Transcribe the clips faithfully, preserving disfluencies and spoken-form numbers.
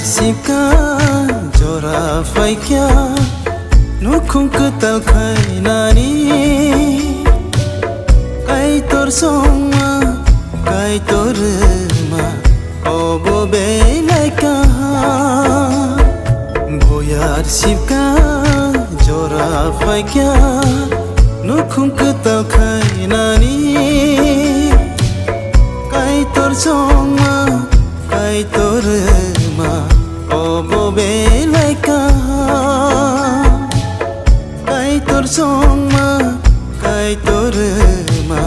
Sika jora phaikya nukhung kwtal khainani, Kaitor songma, Kaitor rwma, obo belai kaham. Boyar sibka jora phaikya nukhung kwtal khainani, Kaitor songma, Kaitor rwma, obo belai kaham. Kaitor songma, Kaitor rwma,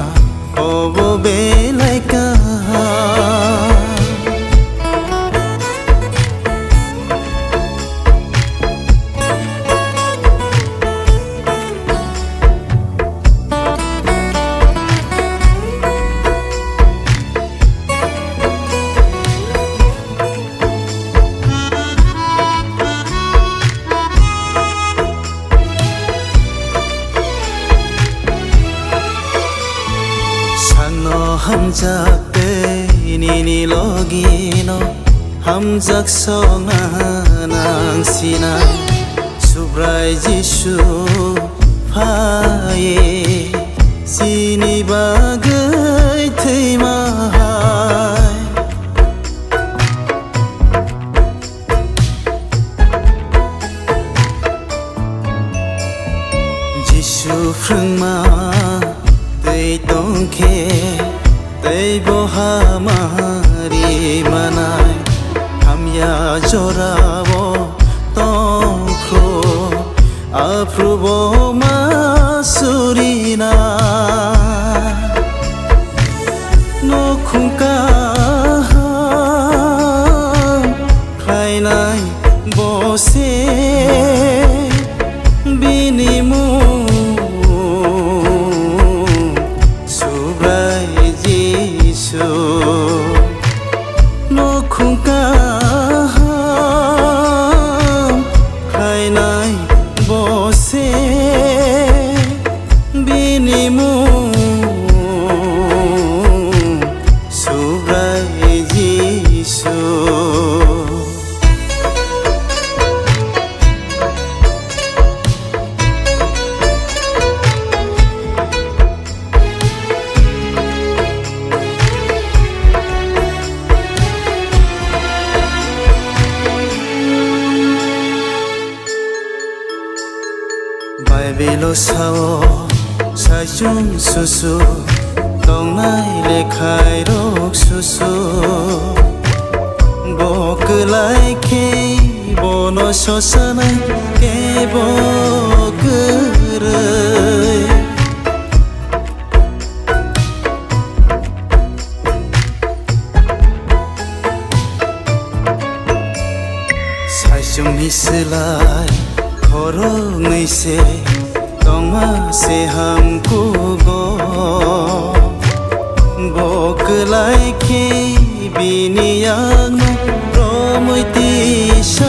obo belai kaham. Sakno hamjak tei nini logino hamjak songna nang sinai. Subrai Jisu phai chini bagwi thwima hai. Jisu phrwngma twi tongkhe teibo hamari manai, hamya jorao tongkhu, aphrubo ma surina. Nukhung kaham khlainai bo se bini mung Subrai Jisu. Nukhung kaham khlainai bo se bini mung Subrai Jisu. Baibelo sao, saichung susu, tongnai lekhairok susu. Bo kwlai khe bono sosanai kebo kwrwi. Saichungni slai khoroknwi se tongma se hamkugo. Bo kwlai khe bini yakno romwi tisanai.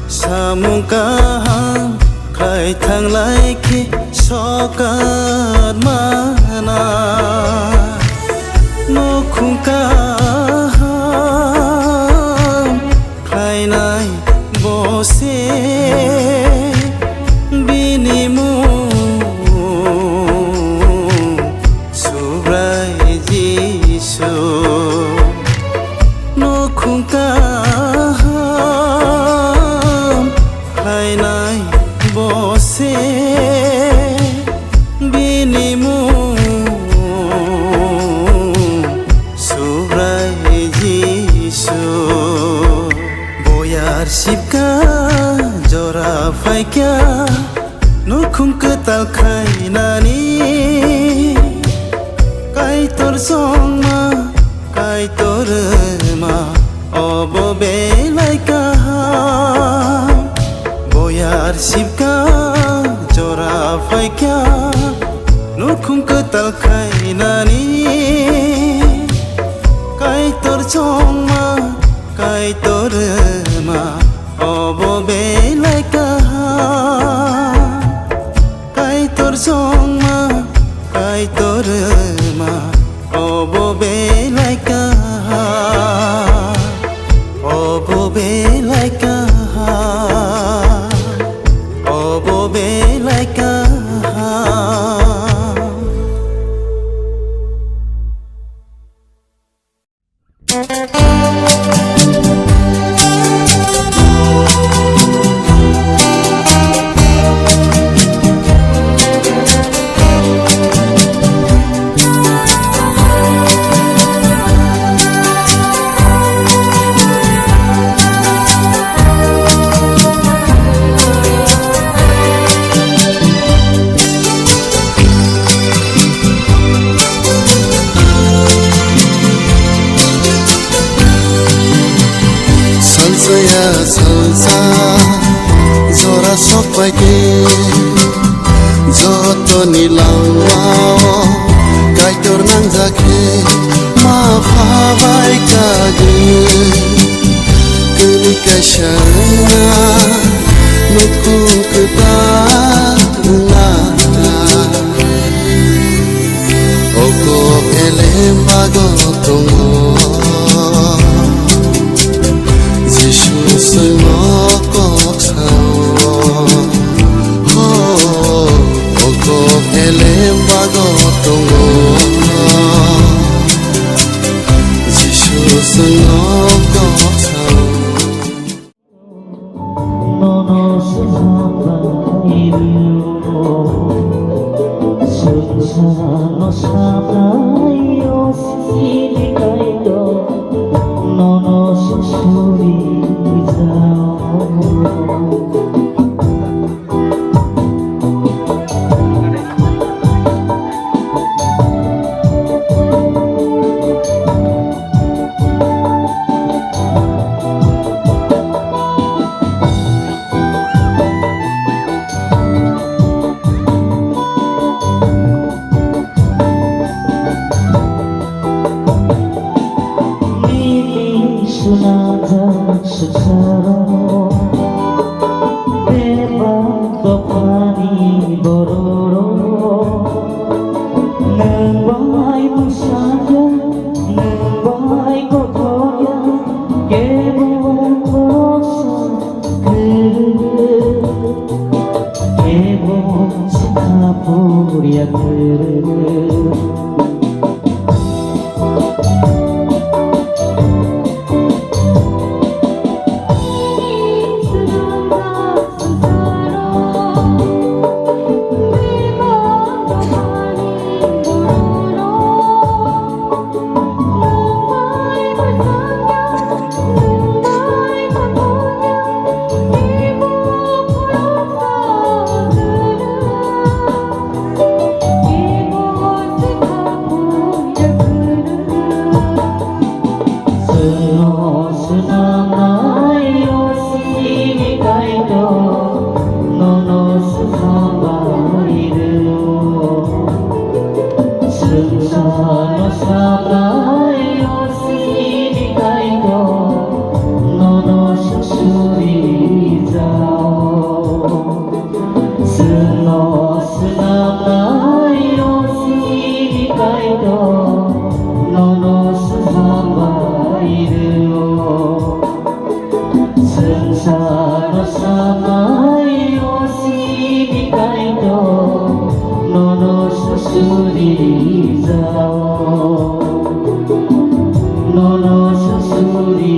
Samung kaham khlai thanglai khe sokat mana. Nukhung kaham khlainai bo se bini mung Subrai Jisu. Nukhung kaham khlainai bo se bini mung Subrai Jisu. Boyar sibka jora phaikya nukhung kwtal khainani. Kaitor songma, Kaitor rwma, obo belai kaham. Boyar sibka jora phaikya nukhung kwtal khainani. Kaitor songma, Kaitor rwma, obo belai kaham. Kaitor songma, Kaitor rwma, obo belai kaham. Tongo, Jisu chwngno kok sao. Ho, o kok elem bago tongo, Jisu chwngno kok sao. Nono swnamnai rw-o, swngcharno swnamnai-o sini Kaitor, nono swsuri jao. Nini swnamjak swngcharo bebak dophani bororok nwng bai mwsakya, nwng bai kothokya, kebo khoroksa kwrwng, kebo swkha phuria kwrwng. Chwngno swnamnai-o sini Kaitor, nono swkhambai rw-o. Swngcharno swnamnai-o sini Kaitor, nono swsuri jao. Chwngno swnamnai-o sini Kaitor, nono swkhambai rw-o. Swngcharno swnamnai-o sini Kaitor, nono swsuri jao. Nono swsuri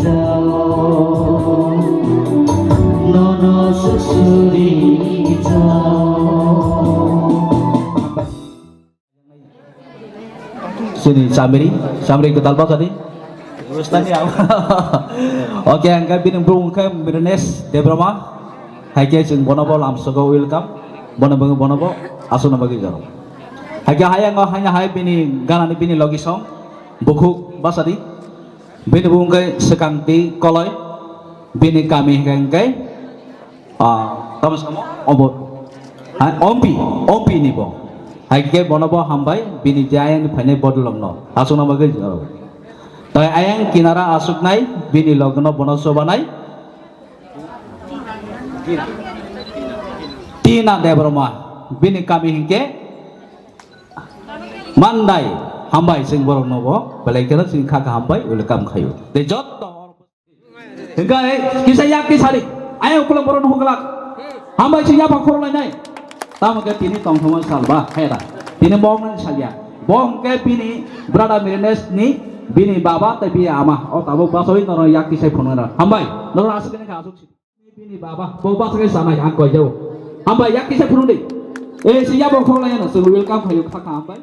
jao. Nono swsuri jao. Chini chamiri, chamiri kwtal bachadi. Oke, hwnkhe bini bumung khe Mirenes Debbarma. Haikhe chwng bono bo lamsogo welcome. Bono bo, bono bo aswkna bagwi jaro. Haikhe hayango haino hai bini ganani bini logi song. Bukhuk bachadi. Bini bumung khe Swkangti Koloi. Bini kami hwnkhe, hwnkhe, ah, tamo samo? Obo. Ha, Ompi, Ompi ni bo. Haikhe bono bo hambai, bini je ayang ni phainai bodolong no. Aswkna bagwi jaro. Tai ayang kinara aswknai, bini logno bono chobanai. Tina Debbarma, bini kami hwnkhe Mandai, hambai chwng borok no bo, belai kheno chwng kha kha hambai, welcome khaio. Tei jotto hwnkhe kisa yak kisa ri, ayang ukulok borok no huklak, hambai chwng yapha khoro lainai. Tamo khe tini tongthokma sal ba, hai da. Tini mok nang salya. Bo hwnkhe bini brother Mirenes ni, bini baba tei bini ama. O tabuk bachawi norok yak kisa phunukna. Hambai, norok aswk khe aswk. Bini baba, bo bwswk khe sanai, ang koi jao. Hambai, yak kisa phunuk di. Eh, si yabo khorok lai ano, chwng welcome khaio, kha kha hambai.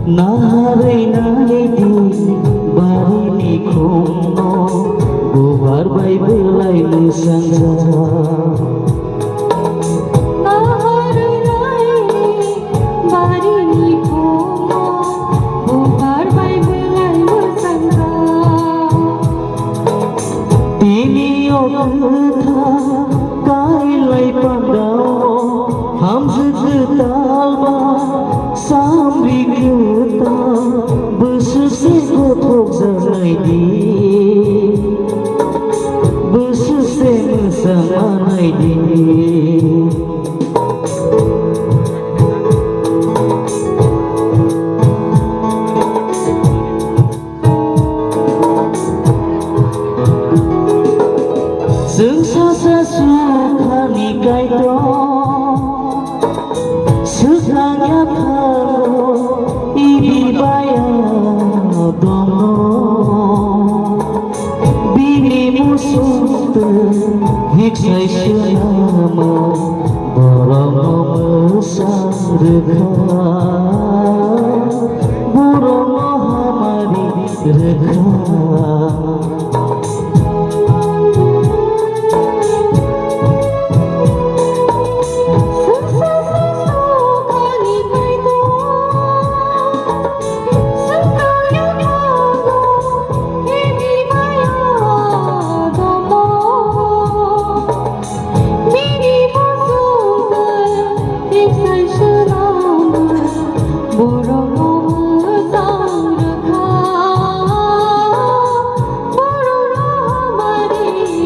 Narwi nai di bari ni khumno, bubar bai belai mwsangjak. Narwi nai di Barini phuno bubar bai belai mwsangjak. Tini o kwtha kailai pandao, hamjwk kwtal ba samri kwtal, bwswk se gothok jaknai di, bwswk se mwchang manai di. Sai swnamo borokno mwsang rwkha, borokno hamari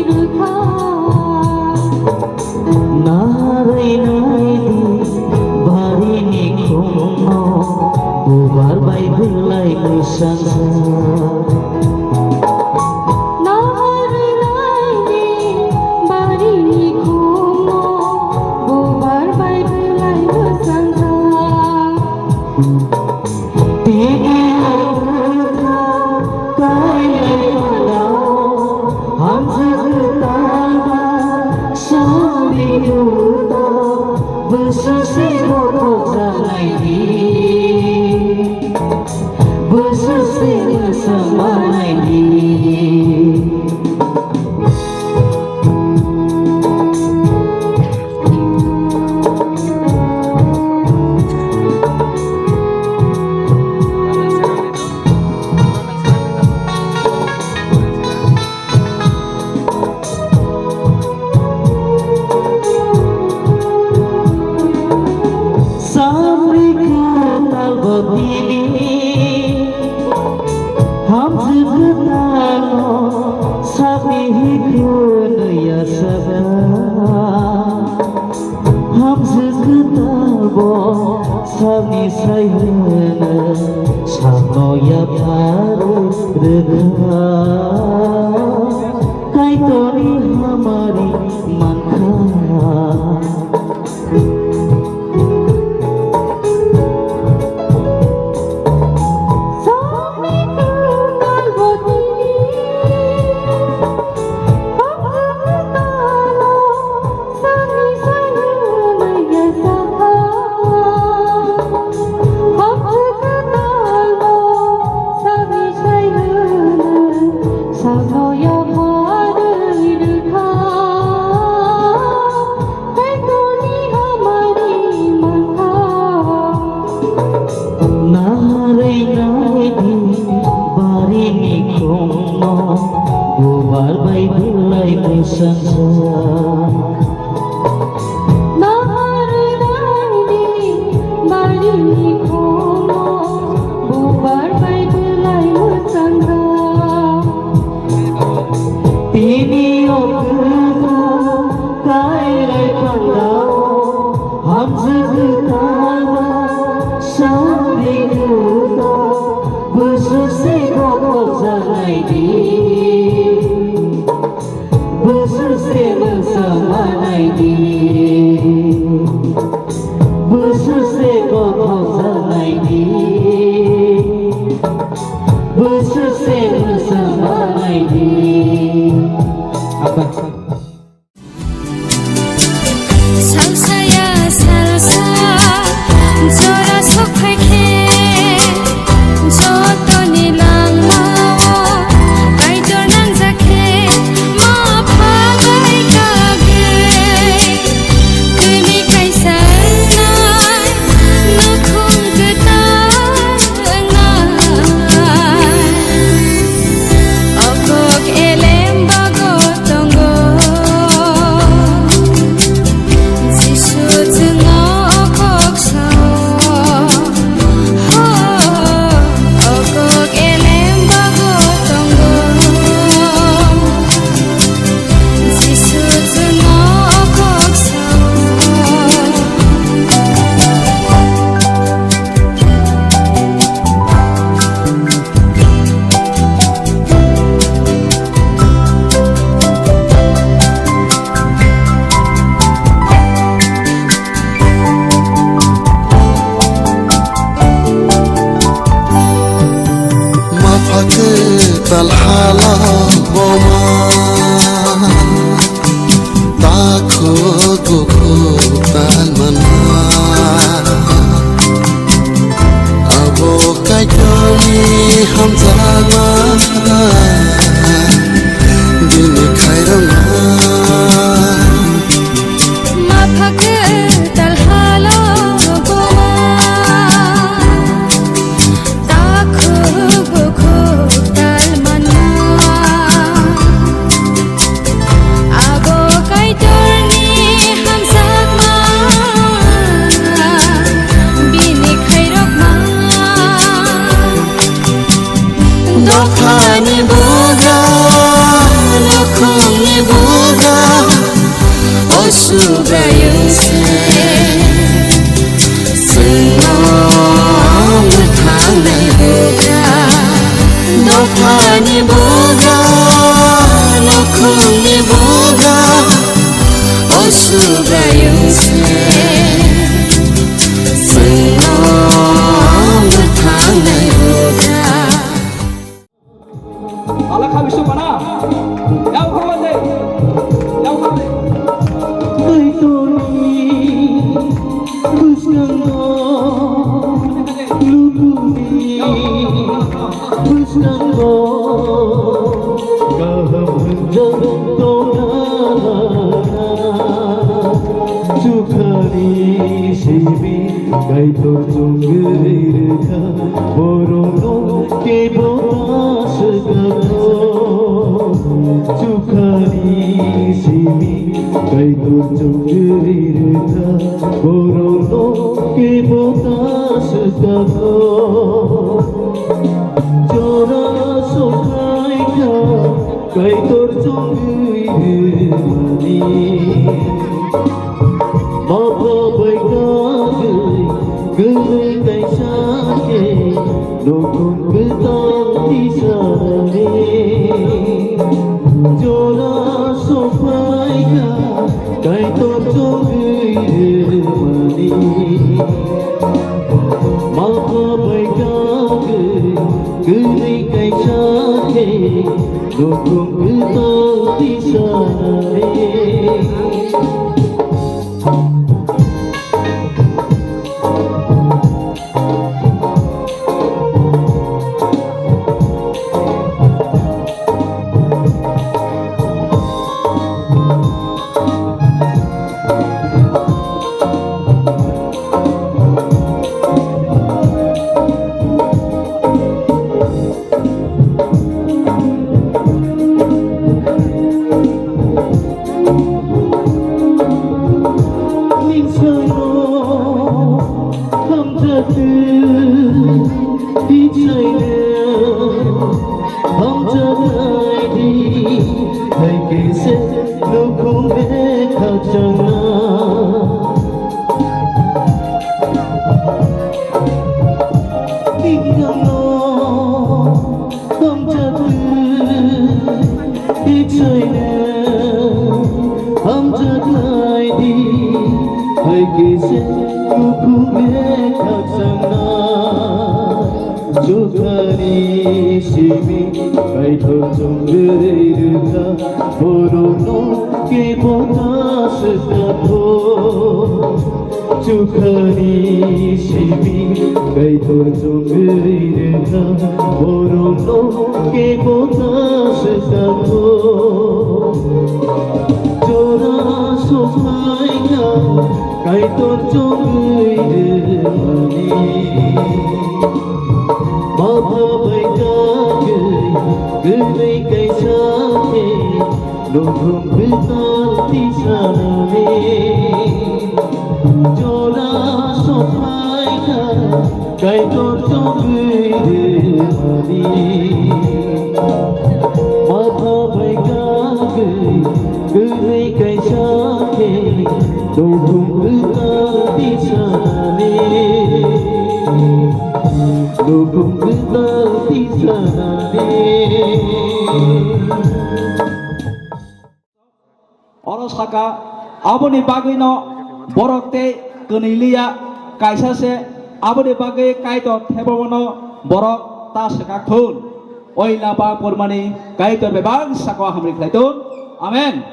rwkha. Narwinai di barini khumno, bubar bai bwlai mwsangjak. Narwinai di barini khumno, bubar bai bwlai mwsangjak. Tini o bwkha kainai panda o, hamjak kwtal ba songni kwtal, bwswk se bokhok janai di, bwswk se mwsang manai di. Samri kwtal bo tini, hamjak kwtal no sakni hikhu nwi asakha. Hamjak kwtal bo sakni sai hwnwi sakno yapharwi rwkha. Kaitorni hamari mankha. Narwinai di barini khumno, bubar bai bwlai mwsangjak. Narwinai di barini khumno, bubar bai bwlai mwsangjak. Tini o kwtal kainai panda o, hamjak kwtal ba songni kwtal, bwswk se bokhok janai di, bwswk se mwsang manai di. Bwswk se bokhok janai di, bwswk se mwsang manai di. Salsaya salsa jora sokphai khe, jotoni langmao Kaitor nangjak khe ma phagai kagwi. Kini kaisa wngnai, nukhung kwtal wngnai. O kok elem bago tongo. Lukuni bwskango kaham hwnjak tongna. Chukhani simi Kaitor chongwi rwkha, borokno kebo ta swkakho. Chukhani simi Kaitor chongwi rwkha, borokno kebo ta swkakho. Jora sokhaikha Kaitor chongwi rwmani. Mapha bai kagwi kwrwi kaisa khe nukhung kwtal tisanani. Jora sokhaikha Kaitor chongwi rwmani. Mapha bai kagwi kwrwi kaisa khe nukhung kwtal tisanani. Hamjaknai di, hamjaknai di, hai khe se nukhung le khakchangna. Chukhani simi Kaitor chongwi rwkha, borokno kebo ta swkakho. Chukhani simi Kaitor chongwi rwkha, borokno kebo ta swkakho. Jora sokhaikha Kaitor chongwi rwmani. Mapha bai kagwi kwrwi kaisa khe nukhung kwtal tisanani. Jora sokhaikha Kaitor chongwi rwmani. Mapha bai kagwi kwrwi kaisa khe nukhung kwtal tisanani. Nukhung kwtal tisanani. Oro saka, aboni bagwino borok tei kwnwi liya, kaisa se, aboni bagwi Kaitor thebrono borok ta swkak thun. Oila ba pormani Kaitor bebak saka hamri khlai thun. Amen.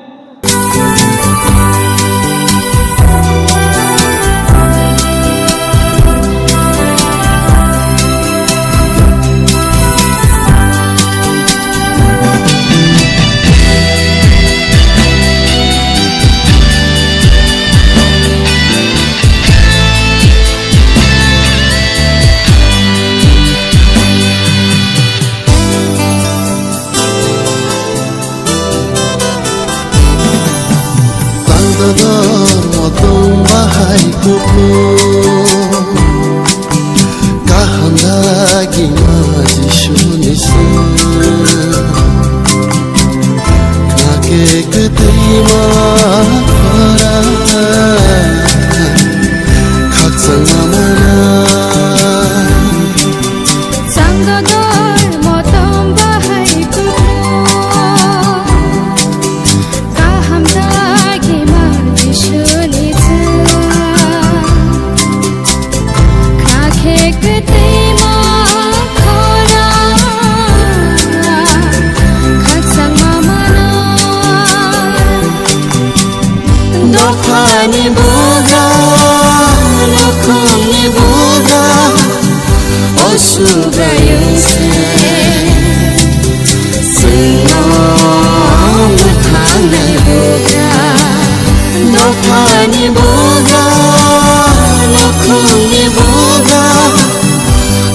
Boga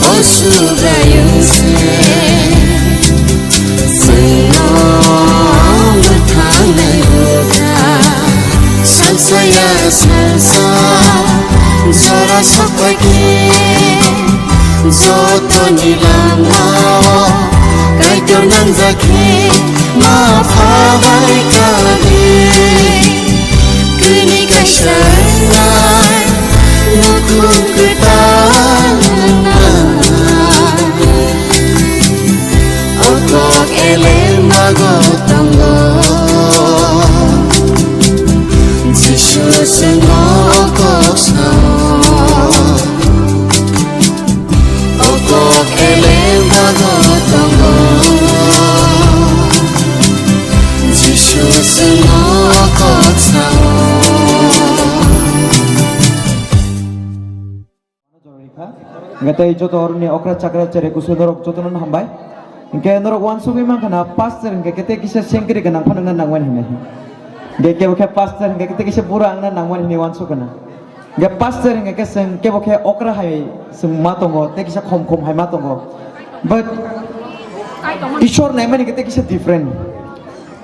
o Subraiyung se, chwngno mwthangnai huda, salsaya salsa jora sokphaikhe, jotoni lamao Kaitor nangjakhe ma phabai kadi. Kini kaisa wngnai nukhung kwtal wngnai. O kok elem bago tongo. Jisu chwngno o kok sao. O kok elem bago tongo. Jisu chwngno o kok sao. Hwnkhe tei joto oroni okra chakra chere kusu norok jotono hambai. Hwnkhe norok uansugwi mankha na pastor hwnkhe kete kisa sengkri gwnang phano wngna nangmani hinwi. Hwnkhe kebo khe pastor hwnkhe kete kisa bura wngna nangmani hinwi uansukha na. Hwnkhe pastor hwnkhe khe chwng kebo khe okra hai chwng ma tongo, tei kisa khom khom hai ma tongo. But Ishwar naimani hwnkhe tei kisa different.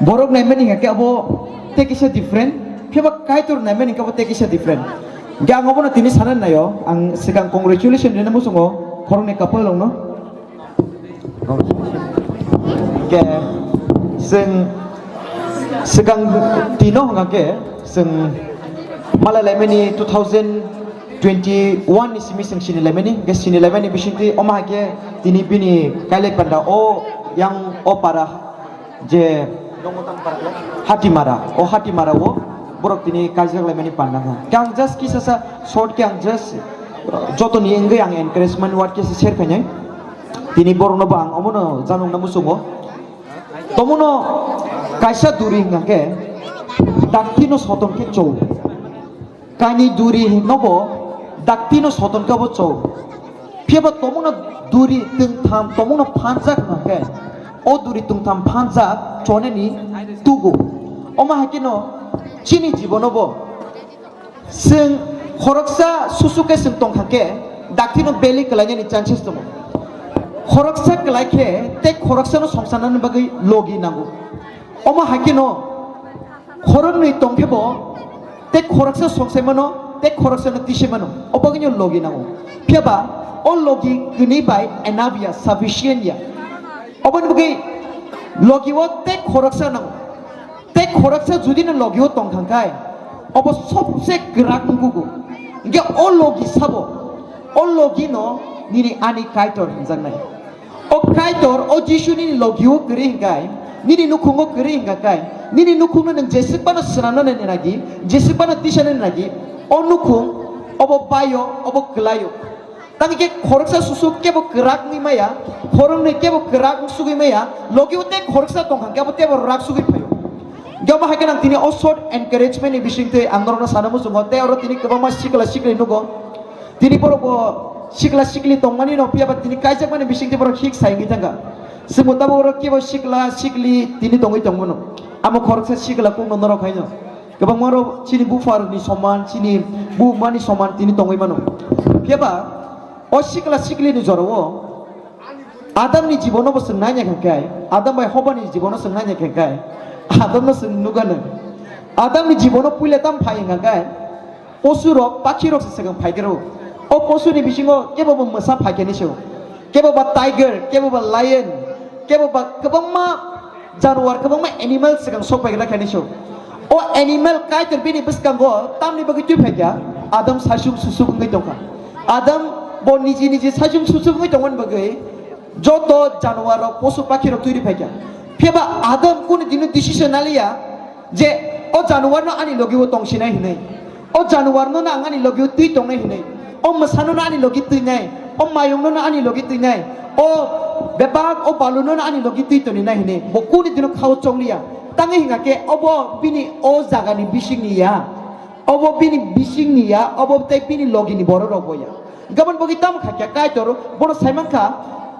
Borok naimani hwnkhe abo tei kisa different. Phiya ba Kaitor naimani hwnkhe abo tei kisa different. Hwnkhe ang obono tini sana naio, ang swkang congratulation rina muchungo khoroknwi couple rokno. Hwnkhe chwng swkang tino hwnkhe chwng malai laimani two thousand twenty one ni simi chwng sini laimani, hwnkhe sini laimani bisingtwi omo hai khe tini bini kailai panda o yang o para je Hatimara, o Hatimara o borok tini kaijak laimani panda kha. Hwnkhe ang just kisa sa short khe ang just, uh, jotoni wngwi ang encouragement word khe se share khainai. Tini borokno bo ang omono janwngna muchungo. Tomono kaisa duri hwnkha khe dakti no soton khe chou. Kainwi duri no bo dakti no soton khe bo chou. Phiya ba tomungno duri tongtham tomungno phanjak hwnkha khe, o duri tongtham phanjak chonani tugo. Omo hai kheno chini jibono bo chwng khoroksa susuk khe chwng tongkha khe, dakti no beli kwlainani chances tongo. Khoroksa kwlai khe tei khoroksano songcharnani bagwi logi nango. Omo hai kheno khoroknwi tongkhe bo tei khoroksa songsaimano tei khoroksano tisaimano, o bagwino logi nango. Phiya ba o logi kwnwi bai enough ya, sufficient ya. Oboni bagwi logi o tei khoroksa nango. Tei khoroksa judi no logi o tongthang khai, obo sobse kwrak wngkugo. Hwnkhe o logi sabo, o logi no nini ani Kaitor hwnjaknai. O Kaitor, o Jisu nini logio kwrwi hwnkhe, nini nukhungo kwrwi hwnkhe, nini nukhungno nwng jeswk phano swnamnani nagi, jeswk phano tisanani nagi, o nukhung obo baio, obo kwlaio. Tangwi khe khoroksa susuk kebo kwrak wngwi maya, khoroknwi kebo kwrak wngsugwi maya, logio tei khoroksa tongkha khe abo tebo rak sugwi phaio. Hwnkhe omo hai khe nang tini o short encouragement ni bisingtwi ang norokno sana muchungo, tei oro tini kwbangma sikla sikli nugo. Tini borok bo sikla sikli tongmani no phiya ba tini kaijakmani bisingtwi borok hik sai wngwi thangkha. Chwngbo tabuk oro kebo sikla sikli tini tongwi tongmano. Amo khoroksa sikla kukno norok haino. Kwbangma rok chini bupharokni soman, chini bumani soman tini tongwi mano. Phiya ba o sikla siklini jorao Adamni jibono bo chwng naina khe kai, Adam bai Hobani jibono chwng naina khe kai, Adamno chwng nugano. Adamni jibono puila tam phai wngkha kai, posurok, pakhirok se swkang phai khe rw. O posuni bisingo kebo bo mwsa phai khe ni se, kebo ba tiger, kebo ba lion, kebo ba kwbangma januar, kwbangma animal swkang sok bai khe ni se. O animal Kaitor bini bwskango tamni bagwi twi phai kha, Adam saichung susuk wngwi tongkha. Adam bo niji niji saichung susuk wngwi tongmani bagwi joto januar rok, posu pakhi rok twi rw phai kha. Phiya ba Adam kunu dino decision naliya je o januar no ani logi o tong sinai hinwi. O januar no na ang ani logi o twi tongnai hinwi. O mwsa no na ani logi twi nai. O mayung no na ani logi twi nai. O bebak o balu no na ani logi twi toni nai hinwi. Bo kunu dino khao chong liya. Tangwi hingkha khe obo bini o jagani bisingni ya. Obo bini bisingni ya, obo tei bini logini borok rok bo ya. Gabon bogi tamo kha khe Kaitor bono sai mankha,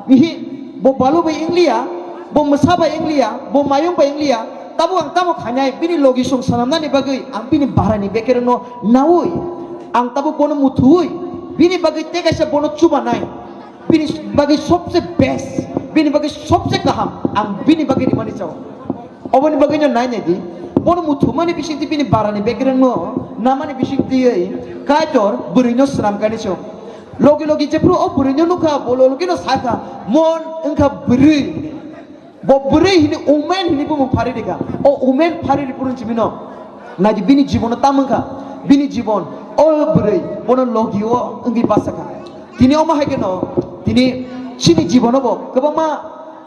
mihi bo balu bai wng liya, bo mwsa bai wng liya, bo mayung bai wng liya, tabuk ang tamo khainai bini logi song swnamnani bagwi ang bini barani bekerno naui, ang tabuk bono muthui, Bini bagwi tei kaisa bono chubanai, bini bagwi sobse best, bini bagwi sobse kaham, ang bini bagwi rimani chao. Oboni bagwino nai nai di, bono muthumani bisingtwi bini barani background no namani bisingtwi Kaitor bwrwino swnamkani chao. Logi logi jephru o bwrwino nukha, bo logi no sakha, mon wngkha bwrwi. Bo bwrwi hini women hini bumung phari rikha. O women phari ripuru chimino. Naidi bini jibono tam wngkha. Bini jibon. O bwrwi. Bono logi o wngwi pasakha. Tini omo hai kheno. Tini chini jibono bo. Kwbangma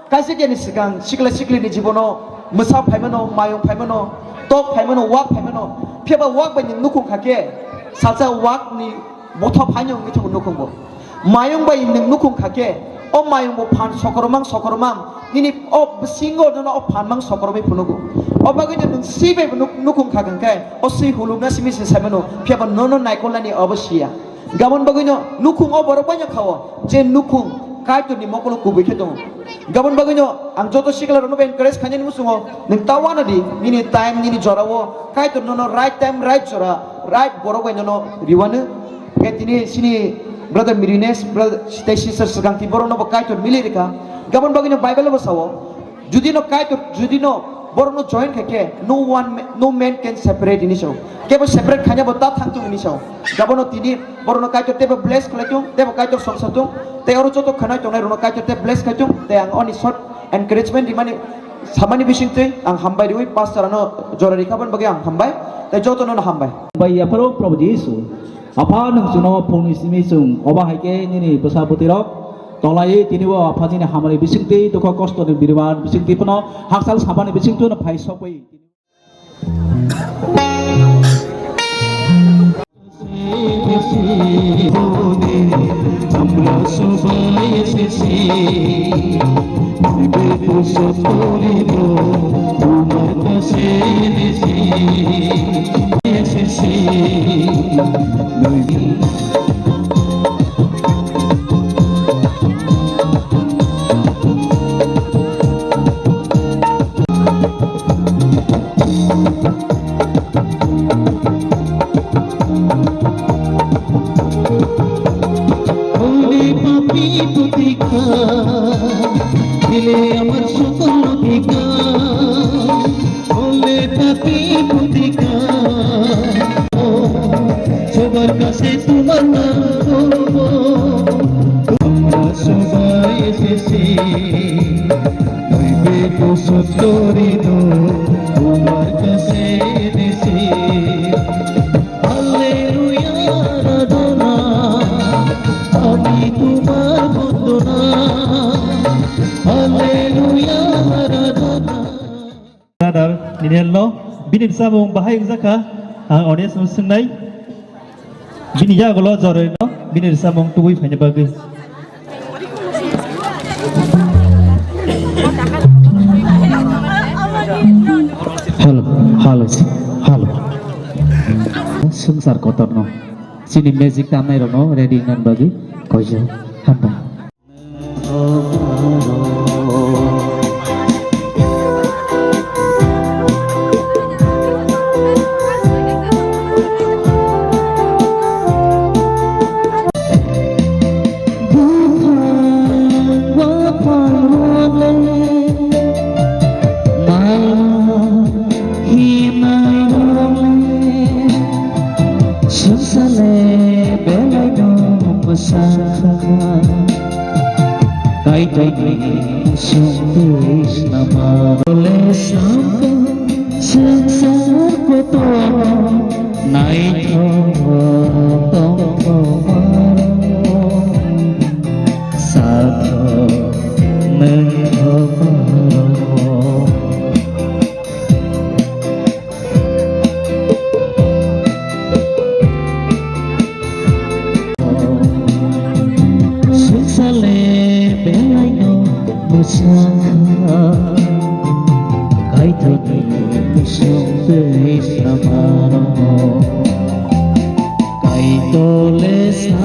kaisa keni sikang sikla siklini jibono. Mwsa phaimano, mayung phaimano, tok phaimano, wak phaimano. Phiyaba wak bai nwng nukhung kha khe. Salsa wakni Botha phaino wngwi thangwi nukhung bo. Mayung bai nwng nukhung kha khe, o mayung bo phan sokoromang sokoromang, nini o bisingo nono o phanmang sokoromwi phunugo. O bagwino nwng swi bai bo nuk-, nukhung kha khe, o swi hulukna simi se saimano, phiyaba nono naikolnani obo siya. Gabon bagwino nukhung o borok baino khao, je nukhung Kaitorni mokolo kubui khe tongo. Gabon bagwino ang joto sikla rokno bai encourage khainani muchungo, nwng ta wana di, nini time, nini jorao Kaitor nono right time, right jora, right borok bai nono riwano. Khe tini sini brother Mirines, brother tei sister Swkangti borok no bo Kaitor mili rikha. Gabon bagwino Bible bo sao, judi no Kaitor, judi no borok no join kha khe, no one ma-, no man can separate hini sao. Kebo separate khaina bo ta thang tung hini sao. Gabon no tini borok no Kaitor tebo bless khlai tung, tebo Kaitor songsa tung, tei oro joto khanai tongnai rok no Kaitor te bless khai tung, tei ang oni short encouragement rimani samani bisingtwi ang hambai riwi pastor ano jora rikha boni bagwi ang hambai, tei joto no hambai. Bai yapharo Prabhu Jisu, Apha nwng chwngno phungni simi chwng oba hai khe nini bwsa bwtwi rok tolai tini bo Apha nini hamari bisingtwi dukho kosto ni biriman bisingtwi phano hakchal samani bisingtwi no phai sokwi. Ole papi putika, dile amar sukol dika. Ole papi putika, sobar kase tumar naam bolbo, tumra sobai esesi, noibe to sottori do, tumar kase enesi. Hallelujah, Aradhana, ami tumar bondona. Hallelujah, Aradhana. Brother Ninel no bini samung bahai wngjakha, ang audience no swngnai. Bini yagulo joroi no bini samung tubui phaina bagwi. Hello, hello, hello. Swngchar kotor no. Chini magic tamnai rok no ready nan bagwi koijo hambai. Sale belai no bwsakha, Kaitorni songtwi snama. Ole sapa swngchar kotor naithok tongma, sakha nwng thok. Sale belai no bwsakha, Kaitorni song tei samano. Kaitor le sa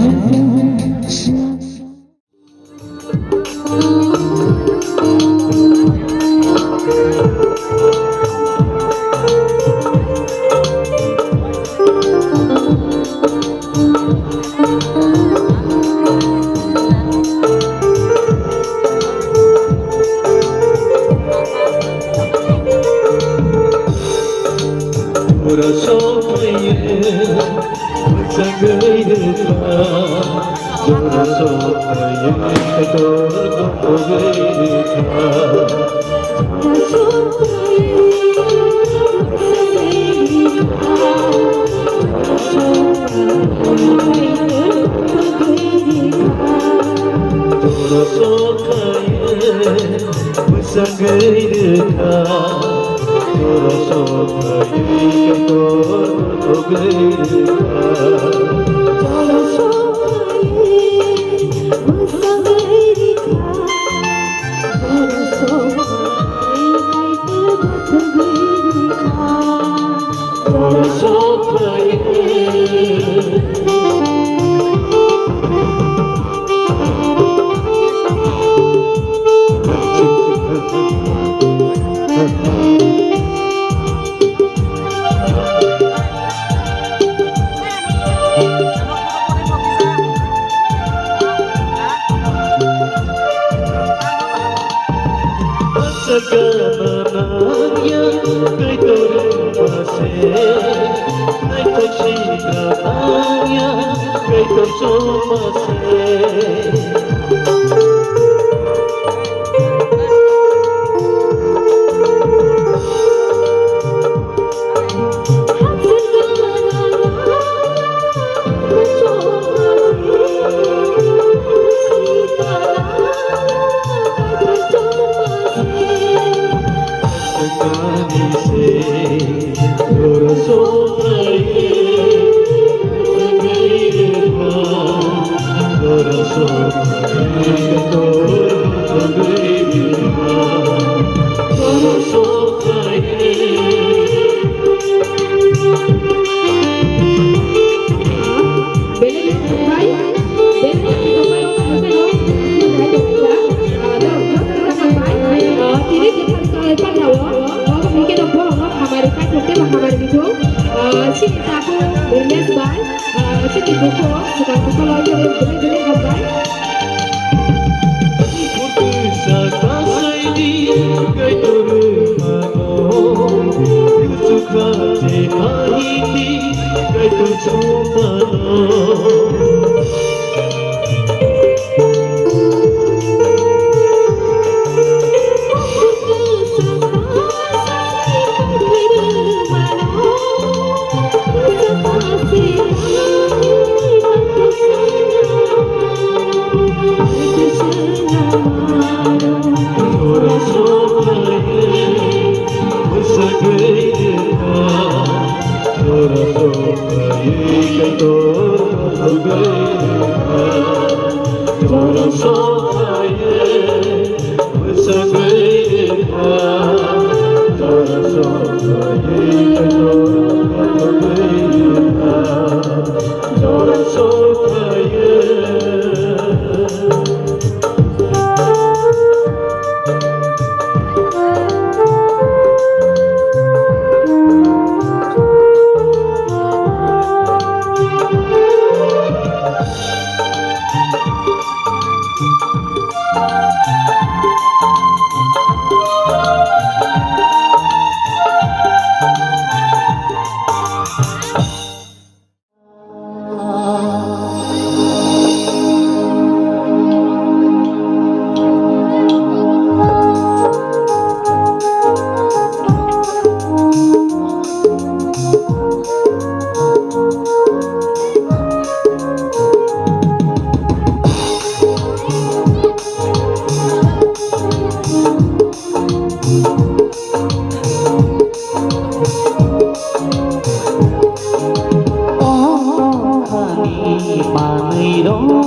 Manwi rokno,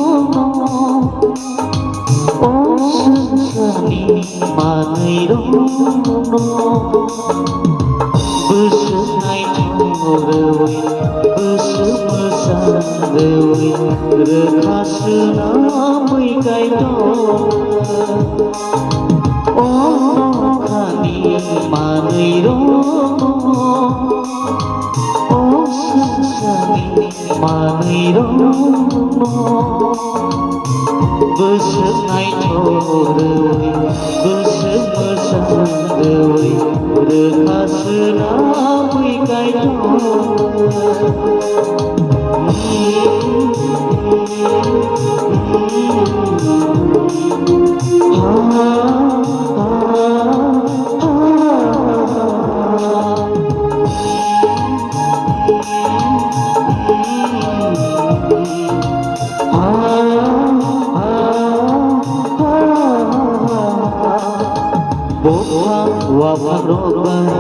o swngcharni manwi rokno, bwswk naithok rwui, bwswk mwchang rwui, rwkha swnamwi Kaitor. O nokhani manwi rokno, o swngcharni manwi rokno, bwswk naithok rwui, bwswk mwchang rwui, rwkha swnamwi Kaitor. Wapharok bai,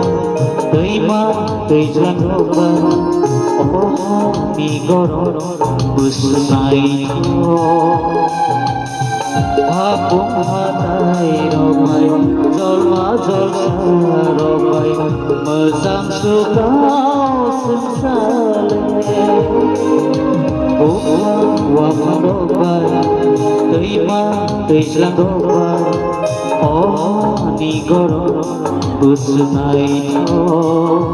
twima twijlangrok bai, o hani goron bwswk naithok. Hapung hatairok bai, jolma jolsarok bai, mwchang swkang swngchale. Buma wapharok bai, twima twijlangrok bai, o hani goron bwswk naithok.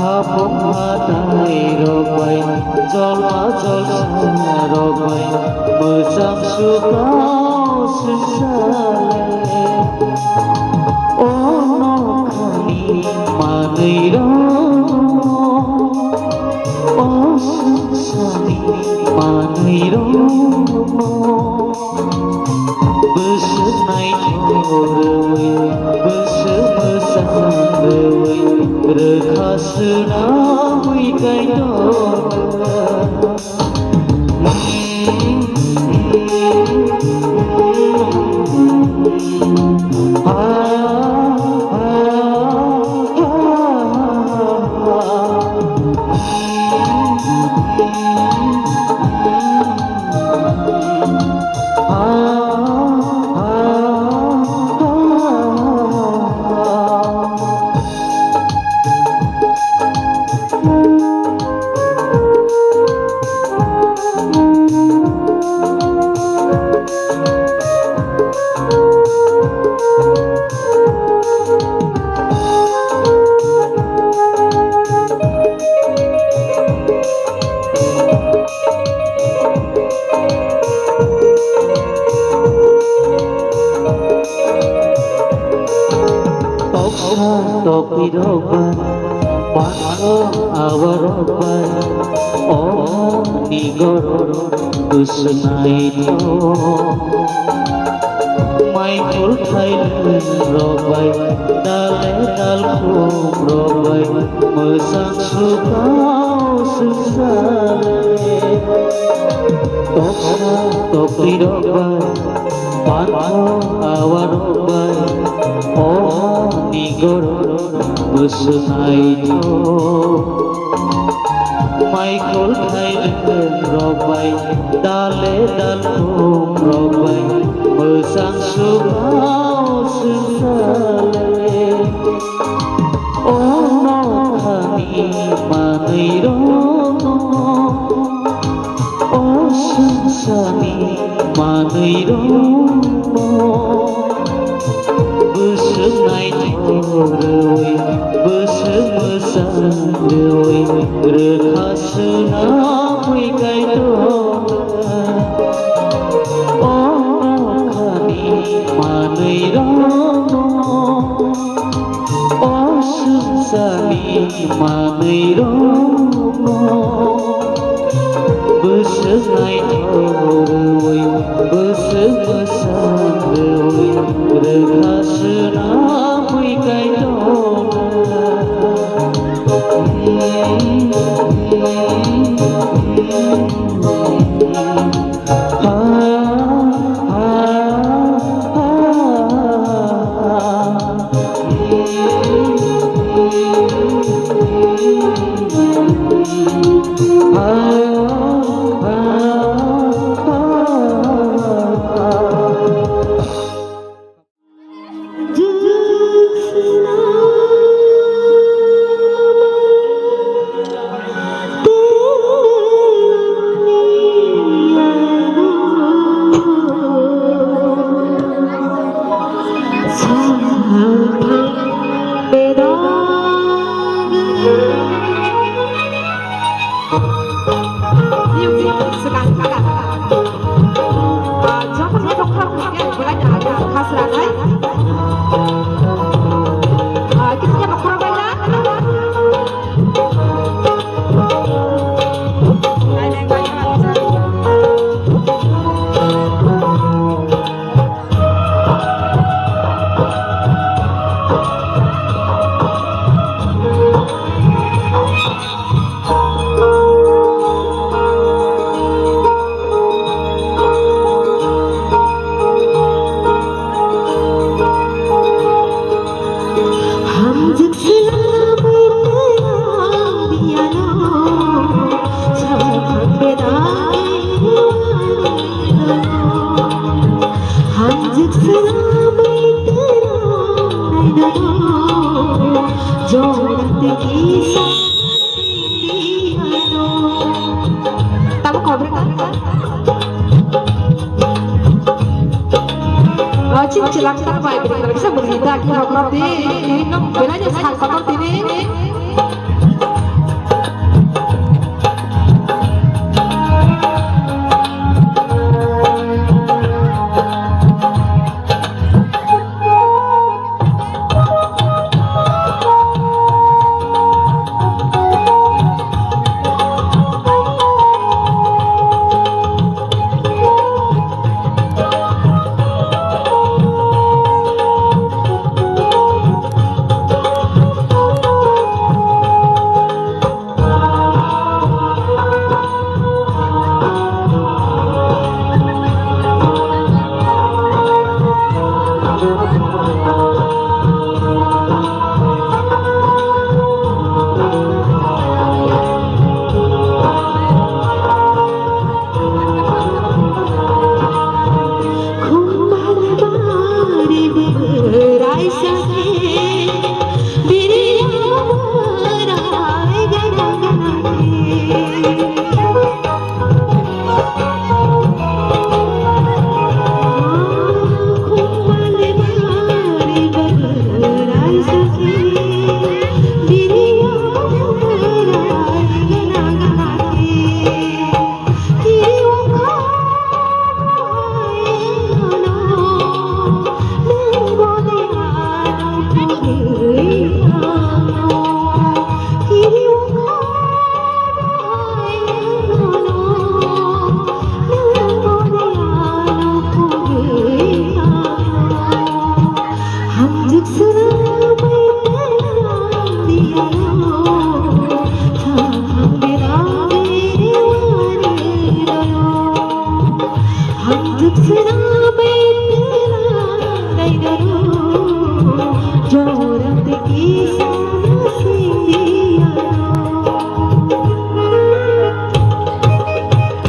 Hapung hatairok bai, jolma jolsarok bai, mwchang swkang swngchale. O nokhani manwirok, o swngcharni manwirok. Bwswk naithok rwui, bwswk mwchang rwui, rwkha swnamwi Kaitor. Toksa tokwirok bai, panthor awarok bai, o hani goron bwswk naithok. Mai khul thailwng rok bai, dale dal khum rok bai, mwchang swkang swngchale. Toksa tokwirok bai, panthor awarok bai, o hani goron bwswk naithok. Mai khul thailwng rok bai, dale dal khum rok bai, mwchang swkang swngchale. O nokhani manwirokno, o swngcharni manwirokno, bwswk naithok rwui, bwswk mwchang rwui, rwkha swnamwi Kaitor. O nokhani manwirokno, o swngcharni manwirokno, bwswk naithok rwui, bwswk mwchang rwui, rwkha swnamwi Kaitor. Tamo khobor ka? Oh, chin chilak tar bai, bini tar bisa bini dak, kira kira di, ini no, bela nya sal kotor di ni.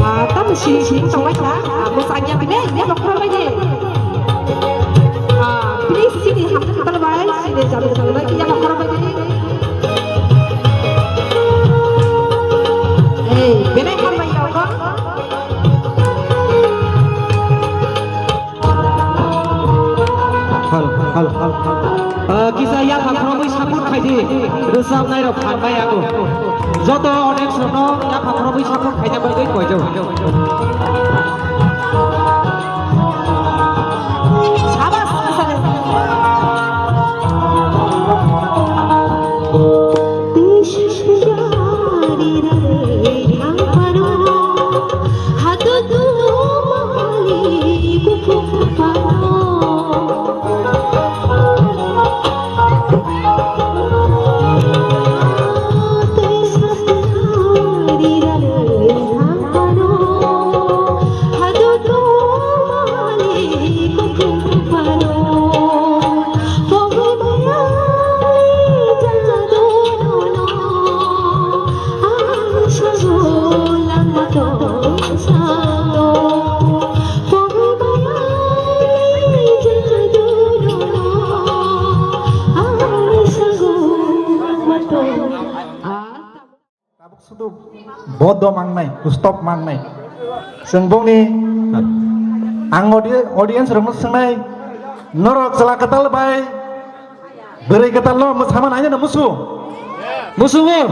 Ah, tamo sini sini tongbai kha. Ah, bwsanya bini, ya, nokra bai de. Ah, please, sini hamjak khatal bai, sini jabu jabu bai, ya, nokra bai de. Eh, belai hambai ya, kho. Hal, hal, hal, hal. Ah, kisa yapha khoroknwi support khaidi, rwchapnairok phan bai ango. Joto audience rokno yapha khoroknwi support khaina bagwi koijago. Sabas, kisa. Tabuk sudu bodo mangnai, stop mangnai. Chwng bongni ang audi-, audience rokno swngnai, norok chwla kwtal bai bwrwi kwtal no mwsama nainani musu? Musungo.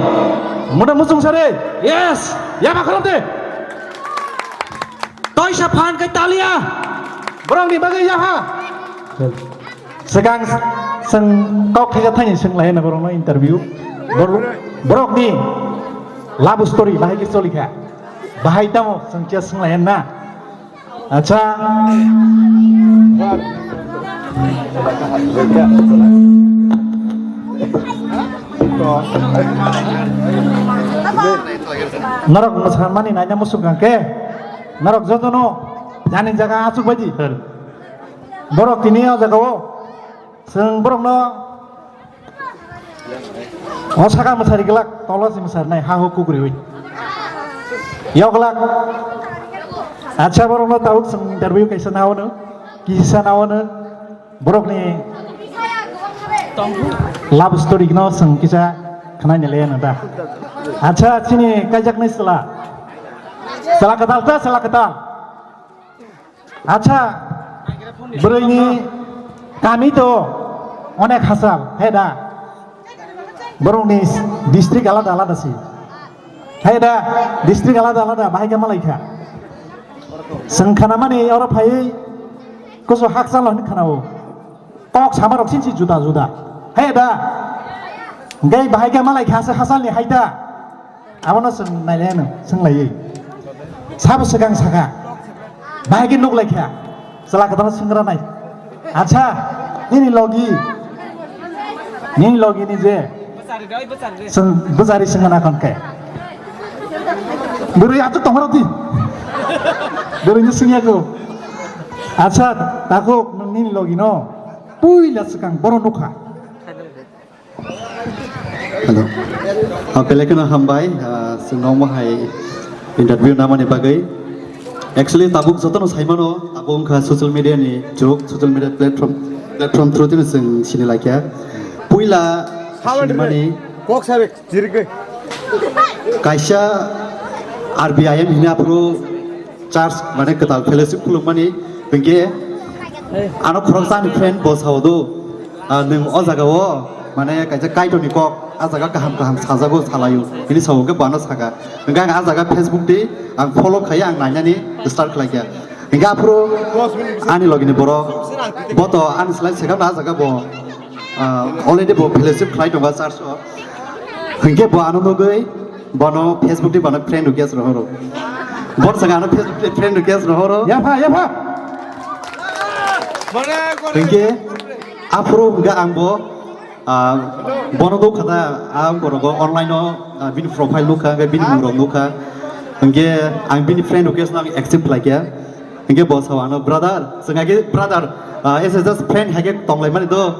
Muna musung sare? Yes. Yaba kholom de. Toisa phan kai talia. Borokni bagwi yaha. Swkang chwng kok khaijak thani swng lai na borokno interview. Bor-, borokni love story bahai khe choli kha. Bahai tamo chwng khe swng lai na. Acha. Norok mwsamani naina musuk khe norok jotono jani jaga achuk baidi. Borok tini o jaga o chwng borokno o saka mwsari glak tolo se mwsari nai ha huk kukriwi. Yoglak. Acha borokno tabuk chwng interview kaisa naono, kisa naono borokni Love story no song kisa khanai nele na da. Acha chini kajak nai sala. Sala katal ta sala katal. Acha broi ni kami to onek hasal he da. Borok ni district alada alada si. Hai da, district alada alada bahai khe malai kha. Seng khana mani oro phai kusu hakchal hwn khana o. Kok sama rok sinsi juda juda. Hai da. Gai bahai khe malai kha se hasal ni hai da. Abono seng nai le no, seng lai. Sabo segang saka. Bahai khe nuk lai kha. Sala katana singra nai. Acha, nini logi. Nini logi ni je. Seng, bujari sengana kon khe. Bwrwi ato tongmaro di. Bwrwi ni sengya ko. Acha, takuk nini logi no. Puila sekang boro nukha. Hello. Ah, belai kheno hambai, ah, chwng omo hai interview namani bagwi. Actually, tabuk jotono saimano, abo wngkha social media ni jug, social media platform, platform through tino chwng sini laikha. Puila sinimani kok sabe, jirikgwi. Kaisa R B I M hini aphuru church mane kwtal fellowship khulukmani, hinkhe ano khoroksa ani friend bo sao do, ah, nwng o jaga o mane kaisa Kaitorni kok, ah jaga kaham kaham sajago salaio, hini sao hinkhe bo ano saka. Hinkhe ang ah jaga Facebook di ang follow khai ang nainani start khlaikha. Hinkhe aphuru ani logini borok bo to ani slai sekamno ah jaga bo, ah, already bo fellowship khlai tongo church o. Hinkhe bo ano nugwi bono Facebook di bono friend request rohoro. Bor saka ano Facebook di friend request rohoro. Yapha, yapha. Hinkhe aphuru hinkhe ang bo, ah, bono nukha da, ang borogo online o, ah, bini profile nukha, hinkhe bini mung rok nukha. Hinkhe ang bini friend request no ang accept khlaikha. Hinkhe bo sao ano, "Brother," chwng hai khe brother, ah, as a just friend hai khe tonglaimani do,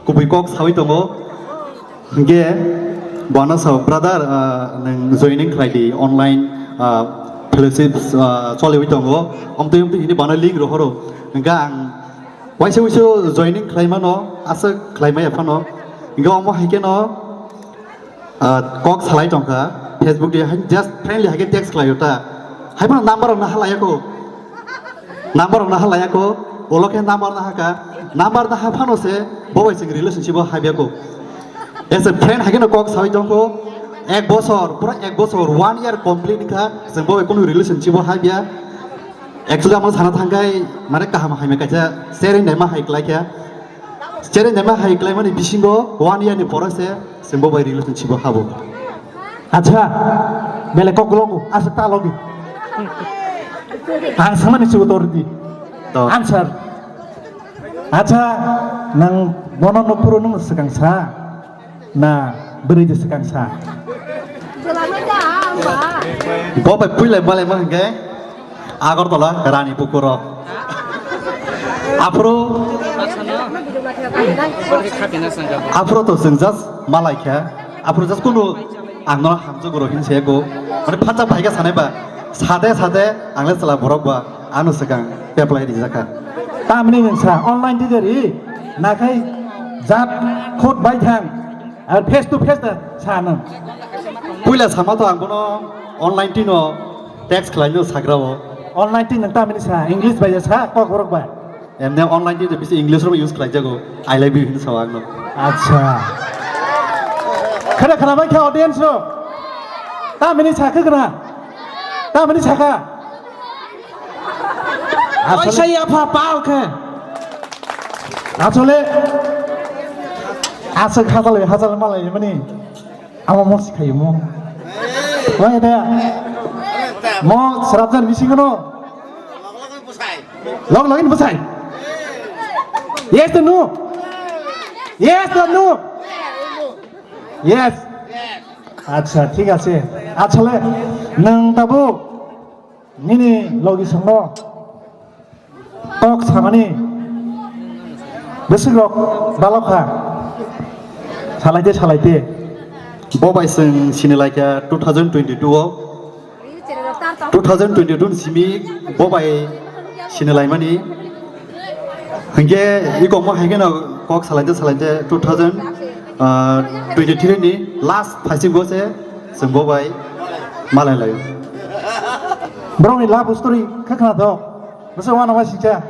kubui kok saui tongo. Hinkhe bo ano sao, "Brother, ah, nwng joining khlai di, online, ah, fellowship, ah, choliui tongo." Omtwi omtwi hini bo ano link rohoro. Hinkhe ang waisa waisa joining khlai mano, aswk khlai maya phano. Hinkhe omo hai kheno, ah, kok salai tongkha, Facebook di hai just friendly hai khe text khlaio ta. Hai phano number rok naha laiya ko. Number rok naha laiya ko. Ulo khe number naha kha. Number naha phano se bo bai chwng relationship o habya ko. As a friend hai kheno kok saui tongkho. Ek bosor, pura ek bosor, one year complete kha. Chwng bo bai kunu relationship o habya. Actually, amo sana thangkai, mane kaham hai ma kaisa sharing dai ma hai klai kha. Chereng dema hai klaimani bisingo one year ni pore se chwng bo bai relationship o habo. Acha, bele kok logo, asa ta logi. Ang samani chugo tor di. To. Answer. Acha, nang bono no puro nung swkang sa, na bwrwi de swkang sa. Bo bai puilai malai ma hwnkhe. Agartala, Rani Pukuro. Aphuru, aphuru to chwng just malai kha. Aphuru just kunu ang no hamjak guro hin se go. Mane phacha phaika sanai ba. Sade sade ang le chwla borok ba ano swkang apply rijak kha. Tamni nwng sa online di jari. Nakhai jat khut bai thang. Ar face to face da sa nwng. Puila sama to ang bono online tino. Text khlaino sagra o. Online tin nang tamini sa, English bai sa, kok borok bai. Emne online tin bisi English rok use khlai jago. "I love you" hin sa ang no. Acha. Khana khana bai kha audience rok. Tamini sa kha khana. Tamini sa kha. Oi sa ya pha pal kha. Asole. Asa khajal khajal malai mani. Amo mo sikhayo mo. Wah, ada. Mo serapjan bisingo no. Log login bwsai. Yes to no. Yes to no. Yes. Acha, thik ase. Achole, nwng tabuk nini logi songno. Kok samani bwswk rok balok kha. Salaite, salaite. Bo bai chwng sini laikha two thousand twenty-two o. Two thousand twenty-two ni simi bo bai sini laimani. Hinkhe iko mo hai kheno Kok salaite salaite two thousand twenty three ni last phaisingo se chwng bo bai malai laio. Borokni love story khe khna do. Bwswk uanama singcha.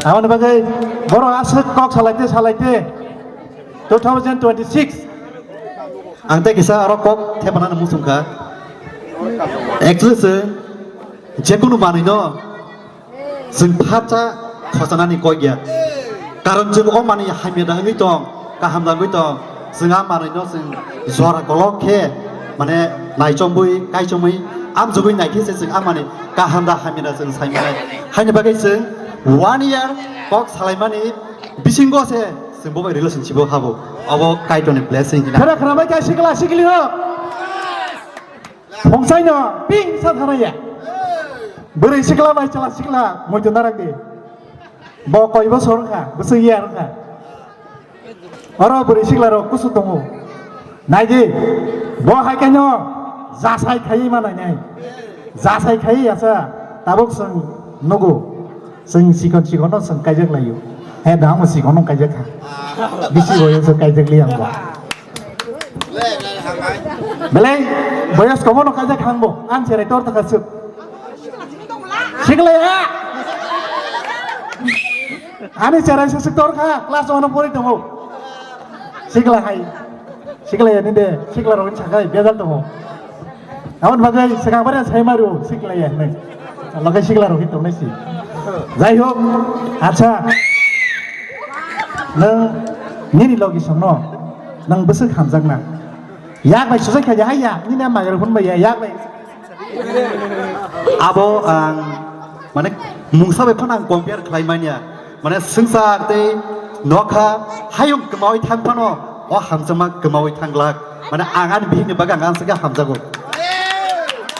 Aboni bagwi borok aswk kok salaite salaite two thousand twenty six. Ang tei kisa aro kok thepanani muchung kha. Actually se jekunu manwino chwng phatsa khochanani kok ya. Karon chwng o manwi hamya da wngwi tong, kaham da wngwi tong, chwng a manwino chwng jora kolok khe mane naichomwi kaichomwi amjogwi naikhe se chwng a manwi kaham da hamya da chwng sai mane. Haini bagwi chwng one year kok salaimani bisingo se chwng bo bai relationship o habo. Obo Kaitorni blessing hina. Khara khara bai kha sikla sikli ho. Phungsaino ping sa thanaya. Bwrwi sikla bai chwla sikla muitu narak di. Bo koi bosor wngkha, bwswk ya wngkha. Oro bwrwi sikla rok kusu tongo. Naidi, bo hai khe no jasai khai ma nainai. Jasai khai asa tabuk chwng nugo. Chwng sikon sikon no chwng kaijak laio. He da mo sikon no kaijak kha. Bisi boyos o kaijak li ang bo. Belai boyos komo no kaijak kha ang bo. Ang cherai tor taka suk. Sikla ya. Ani cherai suk tor kha class one pori tongo. Sikla hai. Sikla ya ni de. Sikla rok ni sakai bejal tongo. Aboni bagwi swkang bari sai maru sikla ya hinwi. Loge sikla rok hinwi tongnai si. Jai hok, acha. Nwng nini logi songno nwng bwswk hamjakna. Yak bai sujak kha ya, hai ya, nini microphone bai ya, yak bai. Abo ang mane mungsa bai phano ang compare khlai manya. Mane swngchar tei nokha hayung kwmawi thang phano o hamjakma kwmawi thang glak. Mane ang ani bihikni bagwi ang ang sakhe hamjago.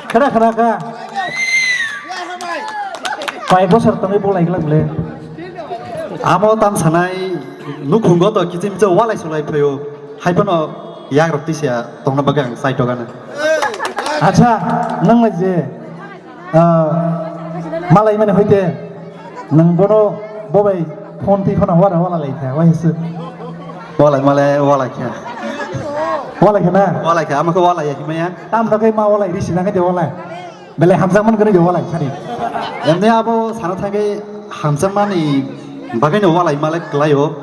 Khara khara kha. Koi bosor tongwi bolai glak le. Amo tam sanai nukhungo to kichim cho walai sulai phaio. Hai phano yak rok tisa tongna bagwi ang saitogana. Acha, nang lai je. Ah, malai mani hoite nwng bono bobai phone twi khona wara wala lai kha, wai se. Walai male walai kha. Walai kha na? Walai kha, ama khe walai ya himaya. Tam da kai ma walai risi na kai de walai. Belai hamjak man gani de walai sari. Emne abo sana thangke hamjak mani bagwi no walai male klaio.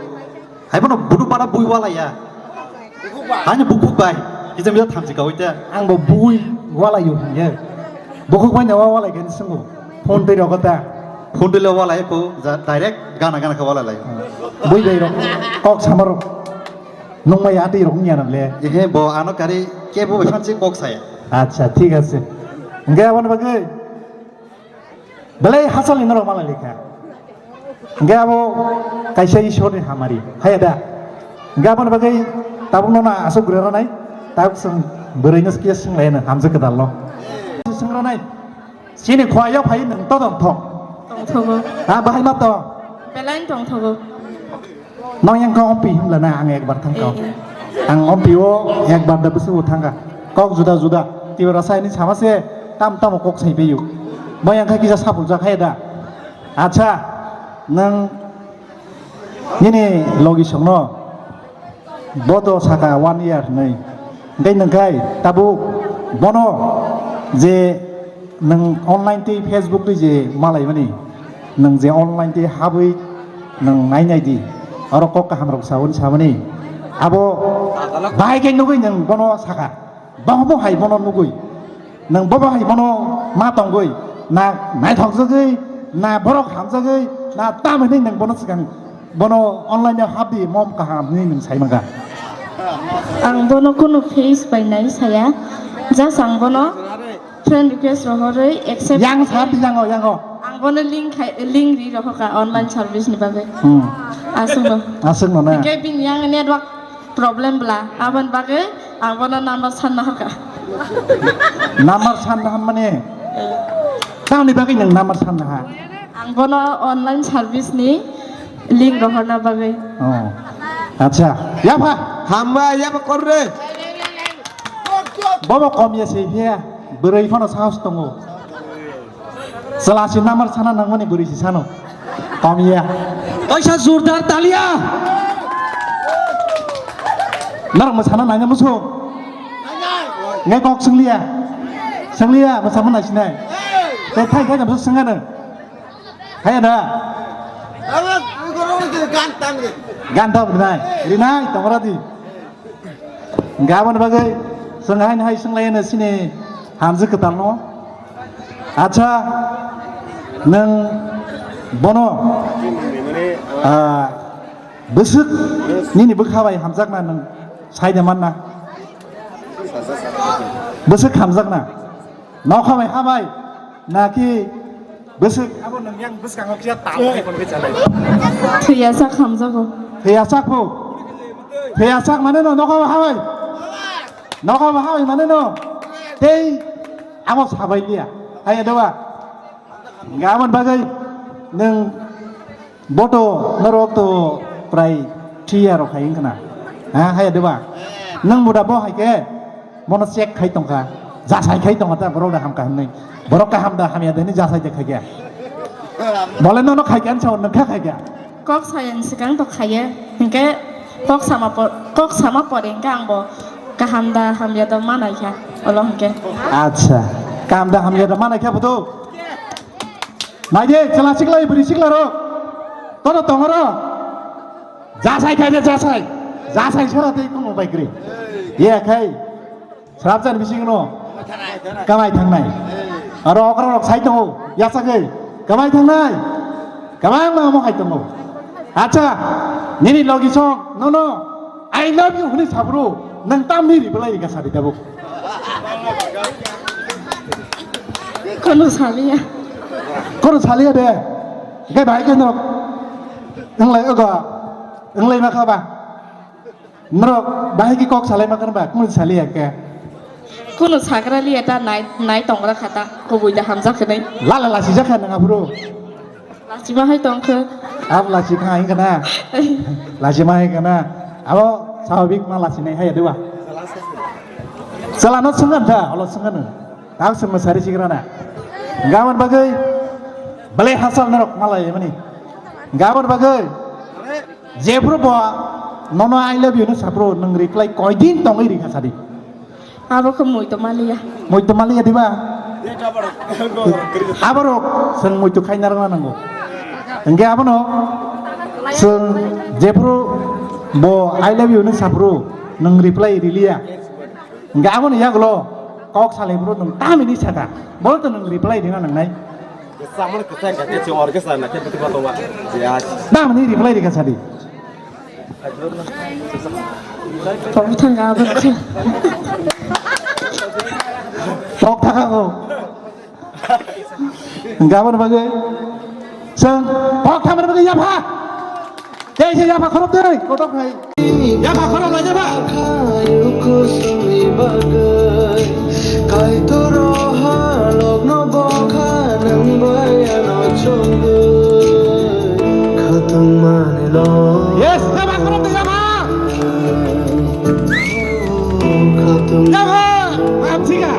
Hai bono budu para bui walai ya. Ani bukhuk bai. Kisa misa thamchi kawai ta. Ang bo bui wala yo hinge. Bukhuk bai na wa wala gen sungo. Phone twi rogo ta. Phone twi lo wala ko ja direct gana gana ka wala lai. Bui bai rok. Kok samar rok. Nung mai ati rok nya na le. Ehe bo ano kari ke bo bai phanchi kok saya. Acha, thik ase. Nge abon bagai. Belai hachal ni norok malai lekha. Hingke abo kaisa Ishwar ni hamari. Haya da. Hingke aboni bagwi tabuk no na aswk gura ranai. Tabuk swng bwrwi no khe swng lai no hamjak kwdal no. Swng ranai. Chini khwa yo phai nwng to tong thok. Tongthogo. Ha bahai ma to. Belai tongthogo. Nong yang kau ompi himla na ang ekbar thang kau. Eh, eh. Ang ompi o ekbar da busu thangka. Kok juda juda. Tiwara sai ni sama se tam tam kok sai beyu. Mo yang kha kisa sapul jak hai da. Acha, nang nini logi songno. Bodo saka one year nei. Hingke nangkai tabu bono je nang online tei Facebook tei je malai mani, nang je online tei habwi nang nai nai di, oro kok kaham rok sawi samani, abo bahai khe nugwi nang bono saka, bohmo hai bono nugwi, nang bobo hai bono ma tongwi, na naithok jagwi, na borok hamjagwi, na tamhinwi nang bono swkang Bono online o hapdi mom kaham hinwi nwng sai mankha. Ang bono kunu face bai nai saya. Just ang bono friend request rohorwi accept. Yang sa di yango, yango. Ang bono link khai, link ri rohoka online service ni bagwi. Hmm. Aswk no. Aswk no na. Hingke bini yang network problem bla. Aboni bagwi ang bono number sanna hoka. Number sanna ham mane? Tamni bagwi nwng number sanna ha? Ang bono online service ni link rohorna bagwi. Oh. Acha. Yapha. Hamba, yapha korre. Bobo kom ya se hiya. Bwrwi phano sahos tongo. Chwla si number sana nangmani bwrwi si sano. Kom ya. Kaisa jordar talia. Norok mwsana naina muchung. Ngai kok swngliya. Swngliya mwsama naisinai. Tei thai thai jam swngano. Haya da. Gan tam rinai. Rinai tongra di. Gabon bagwi chwng haino hai swnglaino chini hamjwk kwtalno. Acha, nwng bono, ah, bwswk nini bwkha bai hamjakna nwng saida manna? Bwswk hamjakna? Nokha bai ha bai, naki bwswk abo nwng yang bwskango kisa tam hai kon kisa lai. Thwiyasak hamjago. Thwiyasak pho. Thwiyasak mane no nokha bai ha bai. Nokha bai ha bai mane no. Tei abo sabai liya. Hai dowa. Gamon bagwi nwng Boto norok to prai three year rok hai wngkha na. Ha, haya deba. Nang muda bo hai ke mono check khai tongkha. Jasai khai tongkha ta borok da hamkha hwnwi. Borok kaham da hamya da hwnwi jasai de khai kya. Bole nono khai kya, sao nang kha khai kya. Kok sayang sikang to khaiye. Hingke kok sama por, kok sama pore hingke ang bo kaham da hamya da manai kha. Olo hingke. Acha. Kaham da hamya da manai kha boto. Naidi, chwla sikla, bwrwi sikla rok. Tono tongoro. Jasai khai de jasai. Jasai sora tei kumo bai kri. Ye khai. Srapjan bising no. Kamai thangnai. Aro okra rok sai tongo. Yasagai. Kamai thangnai. Kamang ma mo khai tongo. Acha. Nini logi song. No no. I love you hwnwi sabro. Nang tamni reply rika sabi tabuk. Kono saliya. Kono saliya de. Hingke bahai khe norok wnglai ogo, wnglai ma kha ba? Norok bahai khe kok salai ma kha ba? Kono saliya khe? Kono sagra liya ta nai, nai tongra kha ta. Kubui da hamjak khe nai. Lala lasi jak kha nang aphuru. Lachima hai tong khe. Abo lachi kha hai kana? Lachima hai kana? Abo swabik ma lachi nai hai dewa. Chala no swngan da, olo swngan. Tak swngo sari sigra na. Gabon bagwi belai hachal norok malai mani. Gabon bagwi jephru bo nono I love you no sapro nwng reply koidin tongwi rikha sadi. Abo khe muitu maliya. Muitu maliya diba? Aborok chwng muitu khaina rwna nango. Hingke abono chwng jephru bo I love you hwnwi saphru nwng reply riliya. Hingke aboni yagulo kok salai phuru nwng tamini saka. Bolo to nwng reply rina nangnai. Samani kwchang kha khe se orkestra na khe bwtwi kotor wa. Tamini reply rikha sadi. Tong thanga abo khe. Tok thanga ko. Gabon bagwi. Seng. Tok thangmani bagwi yapha. Tei se yapha khorok dei. Kotok hai. Yapha khorok lai yapha. Kaitor roha logno bokha nang bai ano chongwi. Khatung mani lo. Yes, yapha khorok dei yapha. Yapha! Amsika!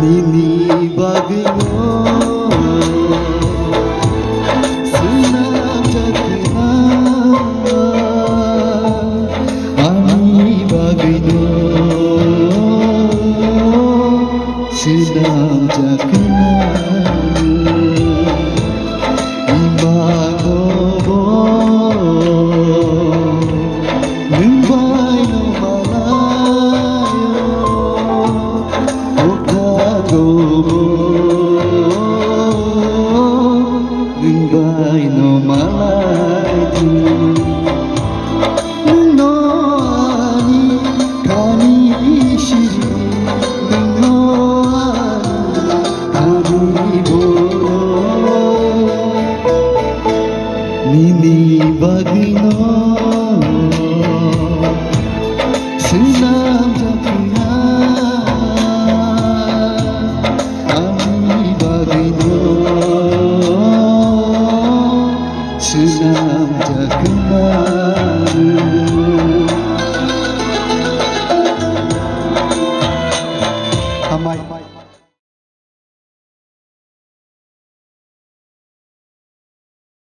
Nini bagwino swnamjak kha, ani bagwino swnamjak kha. Ima gobo nwng bai no malaio, o kha gobo nwng bai no malaidi. Nwng no ani thani siri, nwng no ani Ani borok nini bagwino swnam